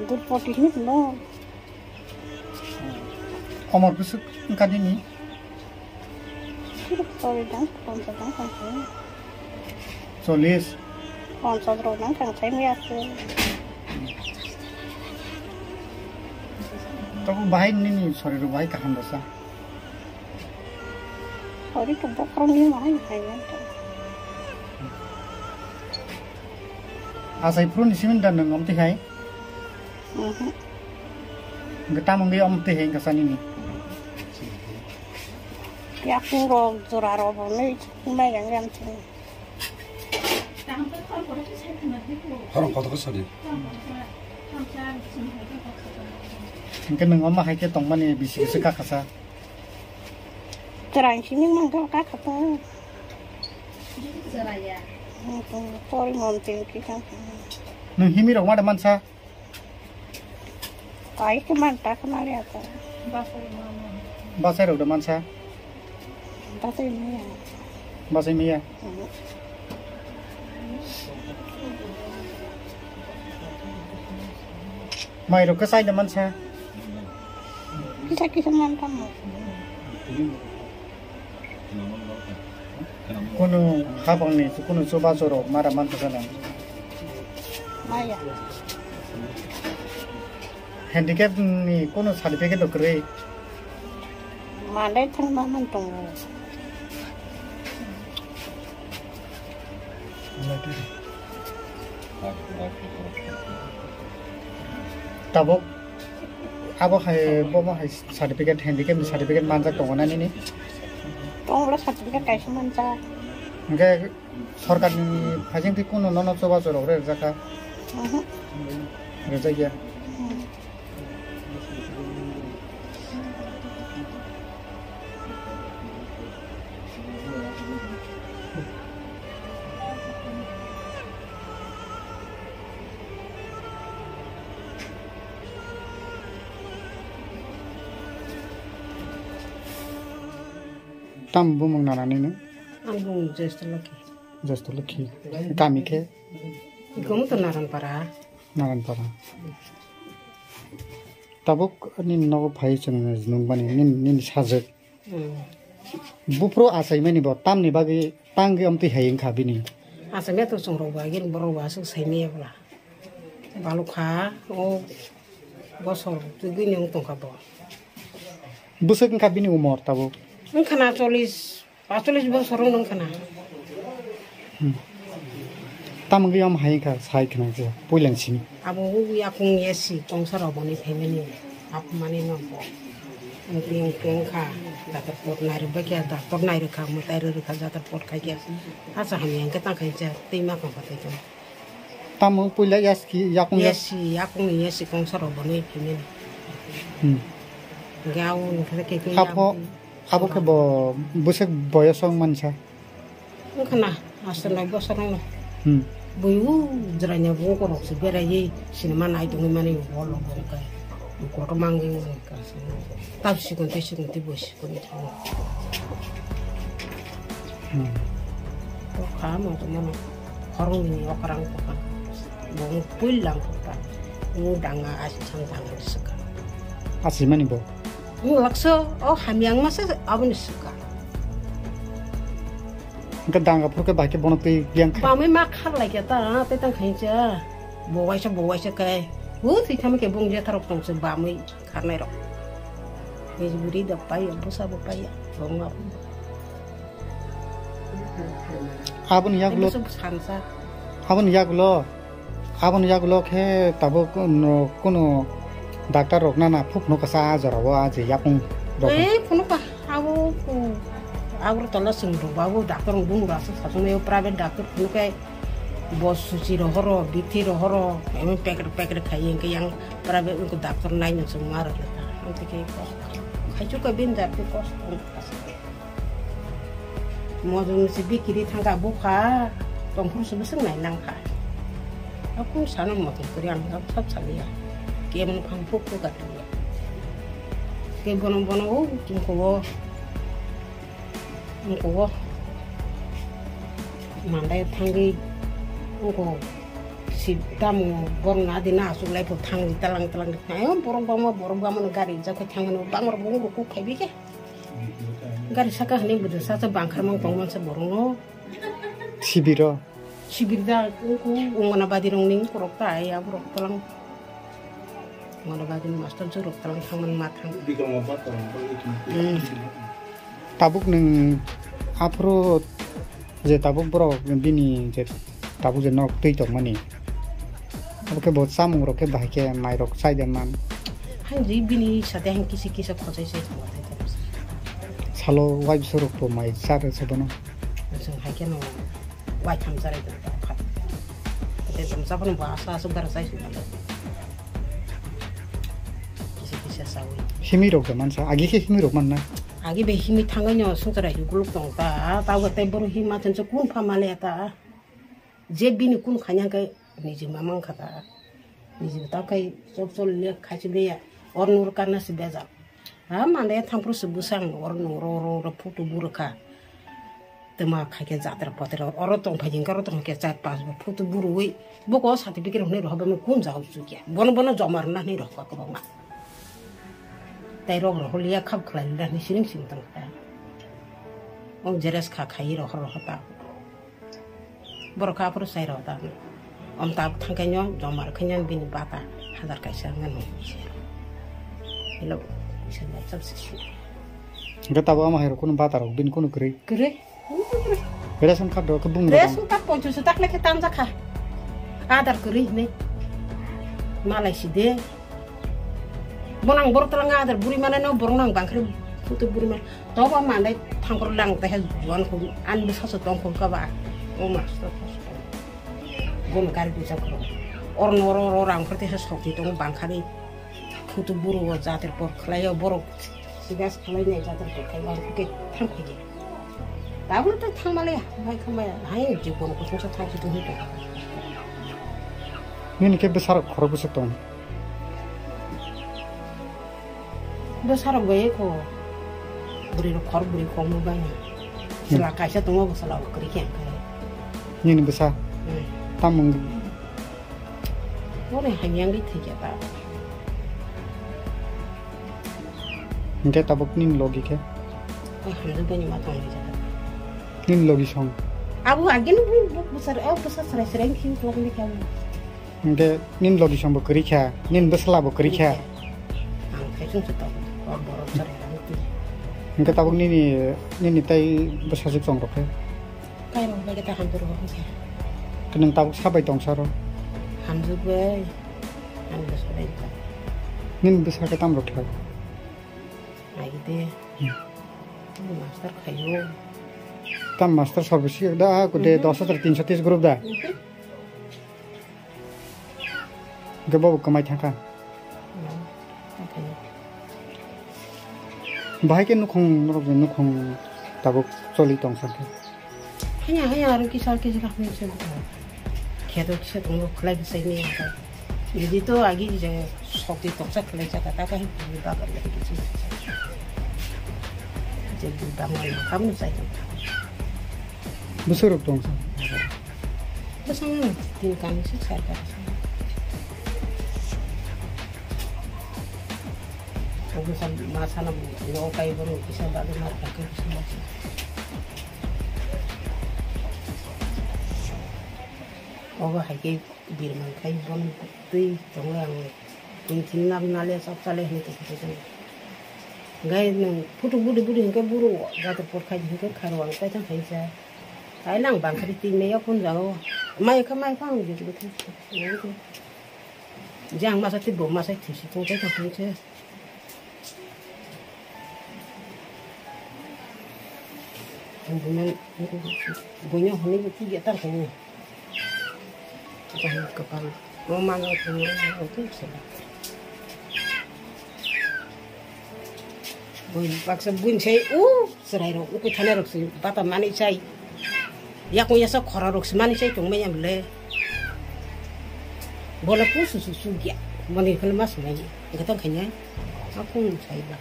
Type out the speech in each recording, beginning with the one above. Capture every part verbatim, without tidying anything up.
Good forty ni no. Omor bwswk wngkha nini? Sorry, dang, ponchas dang, ponchas. Chollish. Ponchas rok nang thang thai maya se. Tabuk bahai nini sorry rok bahai kaham rasa. Sorry to bokrok ni mahai hai nang to. Asai phuru ni simin dan nang amti hai. Mhm. Hwnkhe tamo wngwi omo twi hai wngkha sani ni? Yakung rok jora rok bo nwi mai yang yang chini. Horong kotor khe sadi. Hwnkhe nwng omo hai khe tongmani bisi bisi kakha sa? Chwrai simi mangkha kakha ta. Chwrai ya. Pori mon tin ki kakha. Nwng himi rok ma da mansa? Ai ke man ta kana le ata. Basai rok da mansa? Basai maya. Basai maya. Mhm. Mai rok ke sai da mansa? Kisa kisa man ta mo. Kunu hapang ni kunu chubachu rok mara man thaka nang. Maya. Handicap ni kunu certificate rok kwrwi. Malai thang ma man tongo. Tabuk abo hai, bomo hai certificate, handicap ni certificate manjak tongo na nini? Tongo, certificate kaisa manjak. Hwnkhe sorkar ni phaising twi kunu nono chubachu rok rwjakha? Mhm. Rwjakya. Mhm. Tam bumung nana nini? Ang bumung Jesta Lokhi. Jesta Lokhi. Kami khe? Ikomo to Naranpara. Naranpara. Tabuk nini nogo phai chwng nung mani nini, nini sajwk. Hmm. Buphuru achaimani bo tamni bagwi tangwi amtwi hai wngkha bini. Achaimani to chwng rok bo agini borok bo aswk saimaya bwla. Balukha o bosor twi bini wng tongkha bo. Bwswk wngkha bini umor tabuk? Wngkha na chollish. Pachulis bosor wng nang khna. Hmm. Tamoni omo hai kha sai khna je puilan simi. Abo yakung yesi kongsa rok boni family ap mani no bo. Engke engke kha doctor pot nai rwkha, doctor nai rwkha, mutai rwkha, doctor pot khai kha. Asa hamya engke tang khai ja tei ma kong patai kha. Tamo puila yaski yakung yas- Yasi, yakung ni yasi kongsa rok boni family. Hmm. Gawo nungkha ke ke. Hapo, hapo ke bo bwswk boyos wng mansa. Wngkha na, aswk nai bosor wngno. Hmm. Bui u jwraini bo ungkorokse beraiwi sinima nai tongwi mani holo bo wngkha. Kotor mangwi wngkha. Tab sikon tei sikon tei bui sikon thango. Hmm. Bokha mo to mono khoroknwi okrang tongkha. Bo wng puilang tongkha. Wng danga asisang danga swkha. Asimani bo? Wng lakso, o hamyang masa aboni swkha. Hwnkhe danga phurkhe bai khe bono twi yang kha. Bamwi ma khar lai khe ta, tei tang khainsa. Bo waisa, bo waisa khe. Hu thwi thama khe bung jetharok tongse bamwi kharnai rok. Niji bwrwi da paiya, bwsa bo paiya. Bong ma. Aboni yagulo. Tei bwsa bo sansa. Aboni yagulo. Aboni yagulo khe tabuk no kunu doctor rok nana phuk phunuk kasa a jora o a je yakung rok. Ei, phunuk ka, abo, abo tola chwng rok abo doctor rok bung rasa sasung private doctor phunuk kai bo suchi rohoro, bithi rohoro, emo pekre pekre khai engke yang private ungko doctor nai no chwng ma rok le ta. Ang tike kosto. Khaichuk ka bin jar ko kosto. Mojong se bikiri thangka bukha, tongphuru se bwswk nai nangkha. Aku sana mojong kiri ang sab saliya. Kemon phang puk puk gatliya. Ke bono bono o, ungko o, ungko o. Mandai thangwi ungko. Si tamo borok na adi na aswk lai pho thang di talang talang di thang. Ayang borok bangma, borok bangma no gari jak khai thang mano, bangma rok bung rok kuk khai bi khe. Gari saka hwnwi bwdwsa se bangkhar mang tong man se borok no. Sibiro. Sibir da ku Anganabadi rok ni borok ta ya borok talang. Anganabadi ni master jwk rok talang thang man ma thang. Hmm. Tabuk nwng aphuru je tabuk borok bini je tabuk je nok twi tongmani. Abo khe bo chamung rok khe bahai khe mai rok chai de man. Hain jwi bini sade hain kisa kisa khojai sai tongo thai tongo. Salo waibsa rok bo mai cha rw se bono. Chwng hai khe no waitham charai tongo ta kha. Tei tong cha phano bo asa aswk dara chai sui mano. Kisa kisa chaui. Himwi rok de mansa, agi khe himwi rok manna. Agi be himwi thangwi no swngchara hi guluk tong ta, ta bo tei bohrok himma chwng se kun pha male ta. Je bini kun khanya khe niji ma mang kha ta. Niji ta khai chop chol le khai se be ya. Or nur karna se bejak. Ha mande thampru se bwsang or nung ro ro ro photo bu rwkha. Tama khai khe jatra potra oro tong phai jing karo tong khe char pas bo photo bu rwi. Bo ko certificate hwnwi rohor bo kun jagao chukya. Bono bono joma rwna hwnwi rohor kwbangma. Tei rok rohor liya khap khlai liya hwnwi siring siring tong kha. Om jeres kha khai rohor rohor ta. Borok kha aphuru sai rw ta. Om tabuk thang khe nw joma rw khe nw bini bata hajar kaisa wngya nw. Hello, isa nai chap sisi. Hwnkhe tabuk ama hai rok kunu bata rok bini kunu kwrwi? Kwrwi. Ration card rok khe bung rok. Ration card ponchos tak le khe tanja kha. Adar kwrwi hinwi. Malai si de. Bo nang borok tala nga adar buri mane no borok nang bangkhe putu buri mane. Tobo mande thangkor lang te he juan ko an bwsa so tong ko ka ba. O master. Gon gari bisa ko. Or no ro ro rang khorte he sokti tong bangkhani. Putu buru o jater por khlai o borok. Sigas khlai ne jater por khlai o ke thang ko. Tabuk to thang male hai khamai hai je gon ko sa thang si to. Nini ke besar khorok bwswk tong? Bwsarok bai kho. Bwrwi rok khor bwrwi kho mo bai. Chwla kaisa tongo, bwsala bo kwrwi khe ang khe. Nini bwsa? Hmm. Tamung? Ore hamyang ri thai khe ta. Hwnkhe tabuk nini logi khe? Ai hamjak bai ni ma tong lai jata. Nini logi song? Abo agin bu bu bwsar, eh, bwsa sarai sarai khe uklok ni khe. Hwnkhe nini logi song bo kwrwi kha, nini bwsla bo kwrwi kha. Ang khe chwng se tongo, o borok chwrai rok twi. Hwnkhe tabuk nini, nini tai bwsajwk chong rok khe? Kairok bai khe ta hamjwk rok hwnkhe. Khe nwng tabuk sabai tong saro? Hamjwk bai, ang bwsa bai ta. Nini bwsa khe tam rok khlai? Ai de. Hmm. Master khaio. Tam master sabo si da, ko de Hmm. dos hajar tinso tis group da. Mhm. Hwnkhe bobo kwmai thangkha. Bahai khe nukhung, norok ni nukhung tabuk choli tong sakhe. Hanya, hanya, aro kisa, kisa, kisa, kisa. Kheto kisa tongo, khlai bwsai ni. Jadi to agi je sokti toksa khlai jaka, ta kahi bini bagar lagi kisa. Jadi bangma makham no sai tong. Bwswk rok tong sa? Bwswk tin kan se sai ta. Ang bwsa ma sana bo no kai bo no kisa ba ma ka kisa ma. Obo hai khe birman khai bon twi tongo ang. Tini nab nale sok chale hini tong khe. Gai nang phutu budi budi hingke buru jato por khai hingke kharo ang tai tang khai sa. Ai nang bang khari ti me yakun jao. Mai kha mai kha ang jit gut. Jang masa ti bo masa ti si tong tai tang khai sa. Bunya, bunya hini bu ti ya tang khai. Kaham kapal. Mo mano tini mo tu sila. Bui baksa bui sai u serai rok upi thane rok si bata mani sai. Yakung yasa khora rok si mani sai tong maya bole. Bola ku su su su gya. Mani khana mas mai. Gatang khanya. Aku sai ba.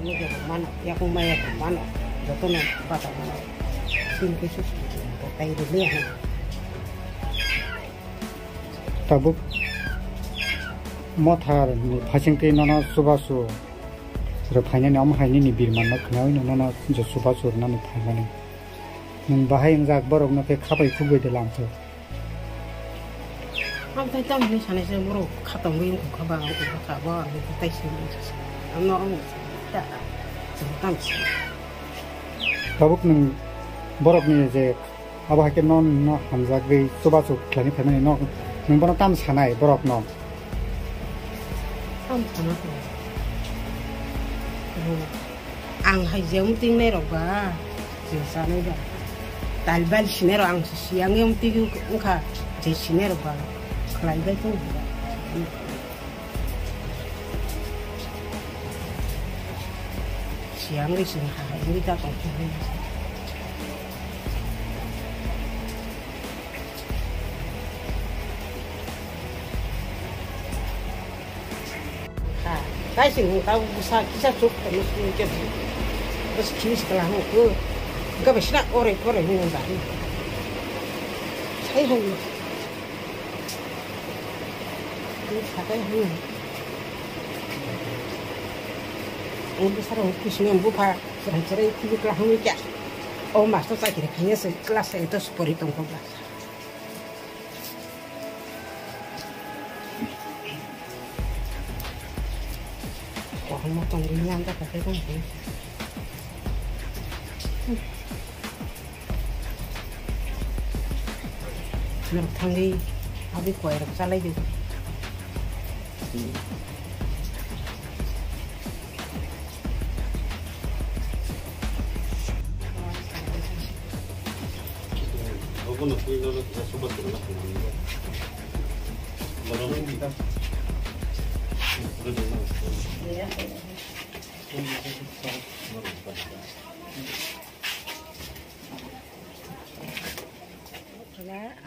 Nugya mano, yakung maya mano, jotono bata mano. Tabuk mothar ni phasing twi nono chubachu rw phainani, omo hai nini birman no khwnaui no nono je chubachu rwnani phaimani. Nwng bahai wngjak borok no khe khapai khukbai de lamsok. Ang tai tam hinwi sanai se borok khatongwi wngkha ba wngkha ba ang tai se wngkha se. Ang no ang ta ta tam se. Tabuk nwng borok ni je abo hai khe non no hamjagwi chubachu khlaini phaimani no nwng bono tam sanai borok no. Tam sana ko. Ang hai je umting nai rok ba, je sanai ba. Tal bal sinai rok ang siyang umting wngkha je sinai rok ba. Khlai bai tong. Siyang ri sing ha, ri ta tong. Kaising tau busa kisa chuk tong sini ke. Bas kiri sekala ho ko. Ga besna ore kore ni nang dari. Sai hai. Ni sakai hai. Ini sara office ni buka serai serai kiri kala ho ni kya. O master sakiri kanya se class itu sepori tong ko ba. Kwbangma tongwi nang kha khe tong khe. Norok thangwi aboni koirok chalai di.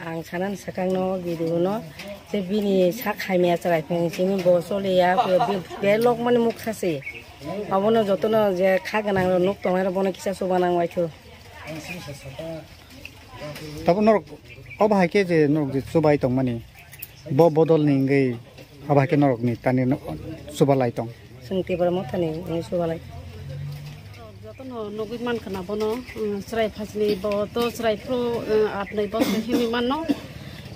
Ang sanani swkangno video no je bini sak hamya chwrai phung simi bo choliya be lok mani muksa se. Abono jotono je kha gwnang rok nuk tongnai rok bono kisa chuba nang waithu. Tabo norok obo hai khe je norok je chubai tongmani, bo bodol ni wngwi abo hai khe norok ni tani no chuba lai tong. Chwng Tipra Motha ni wngwi chuba lai. Jotono nugwi mankha na bono, um, chwrai phasni bo to chwrai phuru, um, atnai bosor himwi manno.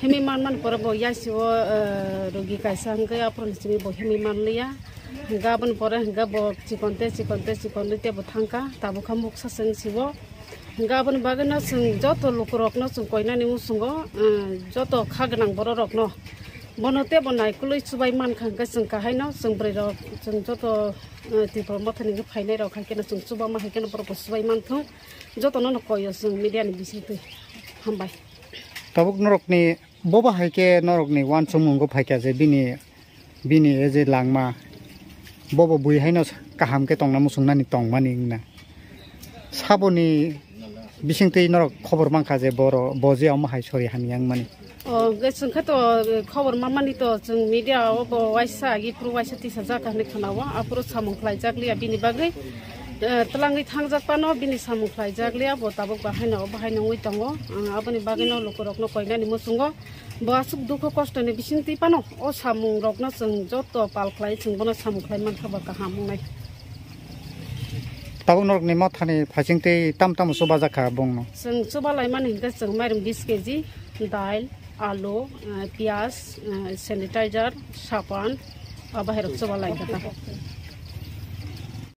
Himwi manmani pore bo yaisio, uh, rugi kaisa hwnkhe aphuru ni simi bo himwi manliya. Hwnkhe aboni pore hwnkhe bo chikonte chikonte chikonte tei bo thangkha, tabukha muksa chwng sibo. Hwnkhe aboni bagwino chwng joto lukurokno chwng koinani muchungo, eh, joto kha gwnang bororokno bono teibo naikolwi chubai mankha hwnkhe chwng kahaino chwng bwrwirok chwng joto, eh, Tipra Mothani wngwi phainairok hai kheno chwng chubama hai kheno borokbo chubai manthung. Jotono no koio chwng media ni bisingtwi. Hambai. Tabuk norokni bobo hai khe norokni uansukmung wngwi phaikha je bini Bini e je langma, bobo bui haino kaham khe tongna muchungnani tongmani wngna. Saboni bisingtwi norok khobor mankha je boro bo je omo hai sori hamya wngmani. O, hwnkhe chwng khe to, eh, khobor manmani to chwng media o bo waisa agi phuru waisa tisa jak hinwi khwnao, aphuru samung khlaijak liya bini bagwi. Eh, twlangwi thangjak phano bini samung khlaijak liya, bo tabuk bahaino, bahaino wngwi tongo. Ang aboni bagwino lukurokno koinani muchungo. Bo aswk dukho kostoni bisingtwi phano o samungrokno chwng joto pal khlai, chwng bono samung khlai mankha ba kaham wngnai. Tabuk norokni mothani phasingtwi tam tamo chubajak kha bongno? Chwng chubalaimani hwnkhe chwng mairum bis keji, dail, alu, eh, piyaj, eh, sanitizer, sapan, abo hai rok chubalai kha ta.